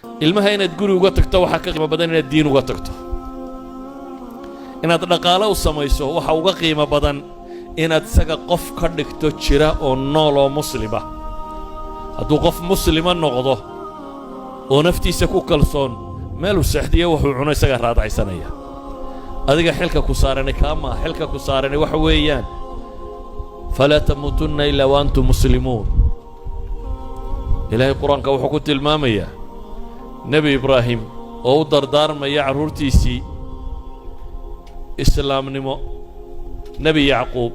Ilmaha inaad guri uga tagto waxaa ka qiimo badan inaad diin uga tagto. Inaad dhaqaalo u samayso waxa uga qiimo badan inaad isaga qof ka dhigto jira oo nool oo muslima. Hadduu qof muslima noqdo oo naftiisa ku kalsoon, meeluu seexdiyo wuxuu cuno isagaa raadacaysanaya. Adiga xilka ku saarani kaa maa. Xilka ku saarani waxa weeyaan فلا تموتن إلا وأنتم مسلمون. Ilaahay Qur-aanka wuxuu ku tilmaamayaa Nebi Ibraahim oo u dardaarmaya carruurtiisii islaamnimo, Nebi Yacquub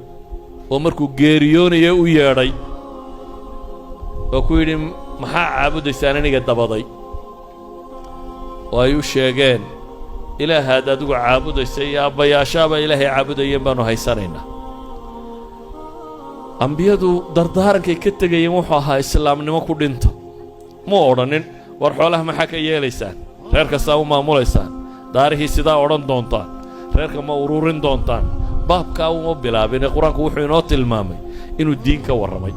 oo markuu geeriyoonaya u yeedhay oo ku yidhi, "Maxaa caabudaysaan aniga dabaday?" Oo ay u sheegeen, "Ilaahaad adigu caabudaysa iyo aabbayaashaaba Ilaahay caabudayeen baannu haysanaynaa." Ambiyadu dardaarankay ka tegayeen wuxuu ahaa islaamnimo ku dhinta. Mu odhanin, "War xoolaha maxaa ka yeelaysaan? Reer kastaa u maamulaysaan? Daarihii sidaa odhan doontaan? Reerka ma ururin doontaan?" Baabkaa uma bilaabin ee Qur-aanku wuxuu inoo tilmaamay inuu diin ka warramay.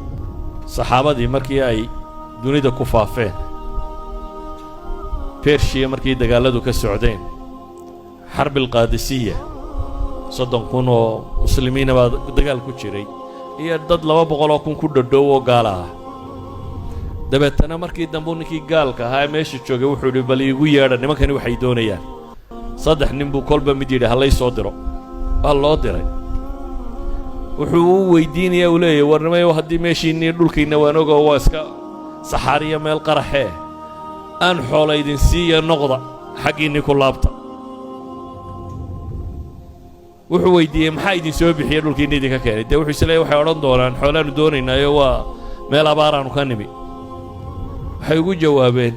Saxaabadii markii ay dunida ku faafeen, Bershiya markii dagaalladu ka socdeen, حرب القادسية, 30,000 oo muslimiina baa dagaal ku jiray iyo dad 200,000 ku dhodhow oo gaala ah. Dabeetana markii dambeu ninkii gaalka ahaa ee meesha joogay wuxuu yidhi, "Bal iigu yeedha nimankani waxay doonayaan." Saddex nin buu kolba mid yidhi, "Hallay soo diro." Waa loo diray. Wuxuu u weydiinaya, uu leeyahy, "War nimayow, haddii meeshiinnii dhulkiinna waan ogo, waa iska saxaariya, meel qaraxee, aan xoola idin siiya, noqda, xaggiinnii ku laabta." Wuxuu weydiiyey, "Maxaa idin soo bixiye, dhulkiinni idinka keenay?" Dee wuxuu isleeyahy, waxay odhan doonaan, "Xoolaannu doonaynaayo, waa meel abaaraannu ka nimi." Waxay ugu jawaabeen,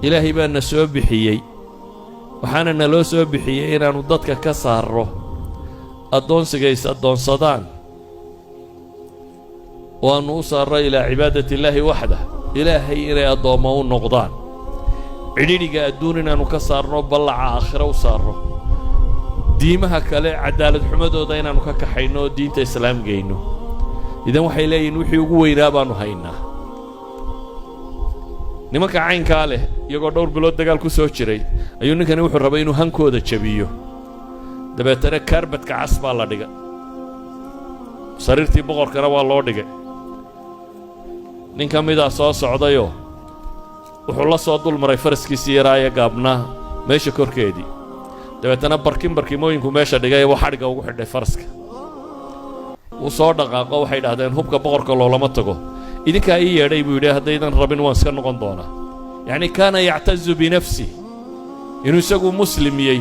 "Ilaahay baa na soo bixiyey, waxaana naloo soo bixiyey inaannu dadka ka saarro addoonsiga is addoonsadaan oo aannu u saarro إلى عبادة الله وحده, Ilaahay inay addoommo u noqdaan, cidhidhiga adduun inaannu ka saarno, ballaca aakhiro u saarro, diimaha kale caddaalad xumadooda inaannu ka kaxayno oo diinta islaam geyno." Idan waxay leeyihin, wixii ugu weynaa baannu haynaa. Nimanka caynkaa leh, iyagoo dhowr bilood dagaal ku soo jiray, ayuu ninkani wuxuu rabay inuu hankooda jabiyo. Dabeetana carpetka cas baa la dhigay, sariirtii boqorkana waa loo dhigay. Nin ka midaa soo socdayoo wuxuu la soo dul maray faraskiisii yaraaye gaabnaa meesha korkeedii. Dabeetana barkin barkimooyinku meesha dhigay buu xadhigga ugu xidhay faraska. Wuu soo dhaqaaqo. Waxay idhahdeen, "Hubka boqorka loolama tago." "Idinkaa ii yeedhay," buu yidhi, "haddaydan rabin waan iska noqon doonaa." Yacni كان يعتز بنفسه, inuu isagu muslimiyey,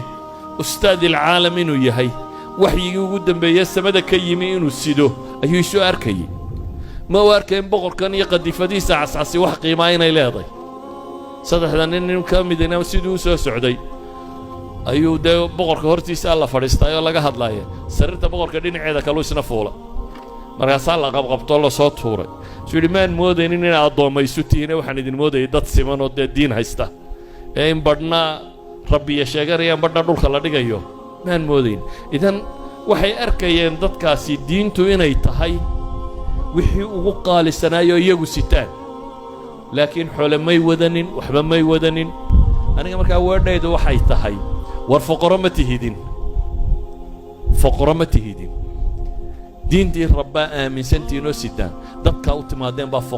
أستاذ العالم inuu yahay, waxyigii ugu dambeeye samada ka yimi inuu sido ayuu isu arkayey. Ma u arkayn boqorkan iyo qadifadiisa cascasi wax qiimaa inay leeday. Saddexda nin nin ka midina siduu u soo socday ayuu dee boqorka hortiisa la fadhiistaay oo laga hadlaaya. Sariirta boqorka dhinaceeda kaluu isna fuula. Markaasaa la qabqabtoo lasoo tuuray. Suu yidhi, "Maan moodaynin inay addoomma isu tihiine, waxaan idin moodayay dad siman oo dee diin haysta, ee in badhna rabbiya sheeganayaan, badhna dhulka la dhigayo maan moodayn." Idan waxay arkayeen dadkaasi diintu inay tahay wixii ugu qaalisanaayo iyagu sitaan, laakiin xoole may wadanin, waxba may wadanin. Aniga markaa weedhaydu waxay tahay, war foqoro ma tihidin, foqoro ma tihidin. Diintii Rabbaa aaminsantiinoo sitaan. Dadkaa u timaadeen baa foqoro.